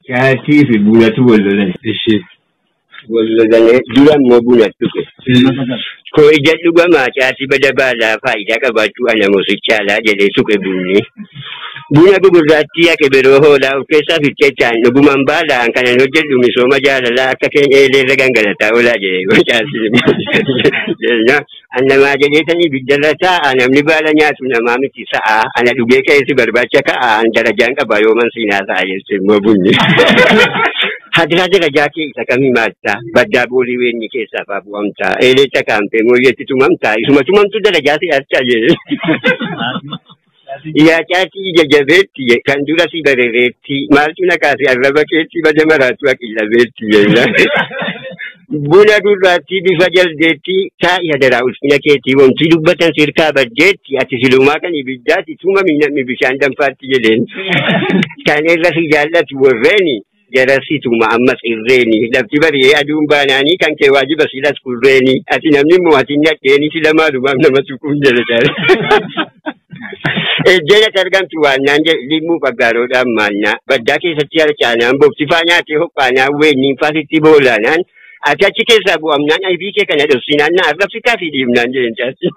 Caatii fi bunatu wal lolan. Ishee. Wal lolanii dura immoo bunatu dhufe. Koo ija dhugamaa caatii bada baalaa faayidaa qabaachuu ana moosichaa jedhee tuqe bunni. Buna gugurraattii haqe biroo hoolaa of keessaa ficcechaan dhugumaan baalaan kanan hojjedhu misooma jaalalaa akka keenya eeleerra gangalataa oolaa jedhee caatii. Annamaa jedheetanii biddarra taa'a namni baala nyaatu namaa miti sa'a ana dhugee keessi barbaacha ka'a an darajaan qaba yooman siinaa ta'a jette immoo bunni. Hadiraa darajaa kee isa kamii maattaa baddaa boolii weenni keessaa faa bu'amtaa eeleecha kaampee mooyyeetti tumamtaa isuma tumamtu darajaa si archaa jedhe. Yaa caatii ija jabeetti kan dura si bareereetti maaltu na kaase arraba keetti bada maraatu aqillabeetti jenna. Buna gurraattii bifa jaldeetti taa'i hadaraa ulfina keetii wanti dubbatan sirkaa baddeetti ati silumaa kan ibiddaati tumami namni bishaan danfaatti jedheen. Kan irra si jaallatu warreeni jarasi tuma ammas irreeni lafti bari'ee aduun baanaanii kan kee waajiba silas kurreeni ati namni immoo ati nadheeni sila maalumaaf nama tuquun jedhe caala. Ejjeena argamtu waannaan limmuu faggaaroodhaan maannaa baddaa keessatti harcaanaan boftifaa nyaatee hophaanaan weenniin faasitti boolaanaan ati achi keessaa bu'amnaan aybii kee kana dhofsinaan na arrabsitaa fi dhiibnaan jedhen caasi.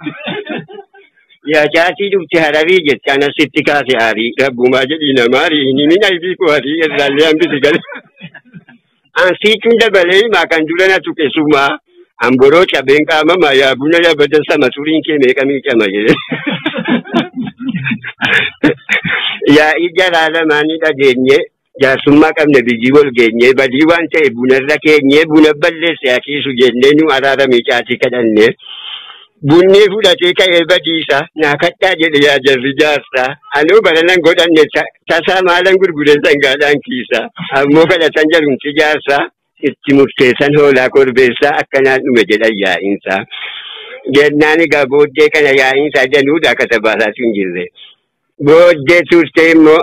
Yaa caatii dhufte hararii jette anas sitti kaase aarii rabbumaa jedhii namaarii hin himin aybii koo harii irraallee hambisi gale. Ansiichuun dabalee himaa kan dura na tuqe sumaa amboroo cabeen qaamamaa yaa buna yaa badan sama suriin kee meeqa miicama jedhe. Yaa ija laalamaanii dhageenye jaarsummaa qabne biyyi wal geenye badii waan ta'e bunarra keenye buna balleesse hakiisu jennee nu araaramii caatii kadhanne. Bunni fudhatee ka'ee badiisa naa kadhaa jedhe yaa jarri jaarsa anuu balanan godhanne tasaa maalan gurguree sangaadhaan kiisa ammoo kadhatan jarumti jaarsa itti murteessan hoolaa korbeessaa akkanaan dhume jedhan yaa'insa. Jennaan egaa booddee kana yaa'insa danuudha akka sabaasaatu hin jirre. Booddee turtee immoo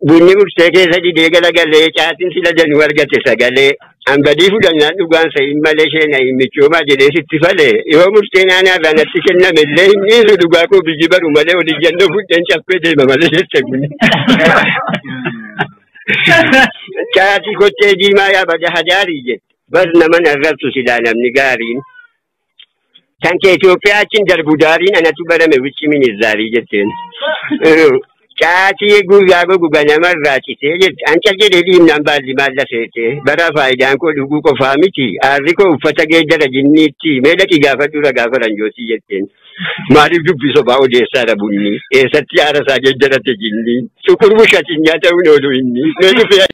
bunni murtee keessa didee galagalee caatiin sila danuu argate sagalee an badii fudhannaan dhugaan sa'iin malee sheena hin michoomaa jedhee sitti falee yoo murtee naanaarraa natti kenname illee hin dhiisu dhugaa koo biyyi baru malee oliyyannoo fudheen caffee deema malee jette bunni. Caatii kottee diimaa yaa bada hadaarii jette bar naman arrabsu silaa namni gaariin. Kan kee Itoophiyaa achiin darbu daariin anatu barame wichi minizaarii jetteen. Caatii guyyaa gogu ganamarraa citee jette. An cal jedhee dhiibnaan baalli maalla seete. Bara faayidaan koo dhuguu qofaa miti. Aarri koo uffata geeddara jinniitti. Mee dhaqi gaafadhu ragaa faranjootii jetteen. Maaliif dubbii sobaa odeessaadha bunni? Eessatti aara isaa geeddarate jinni? Sukur bushatiin nyaata hin oolu inni. Mee dhufee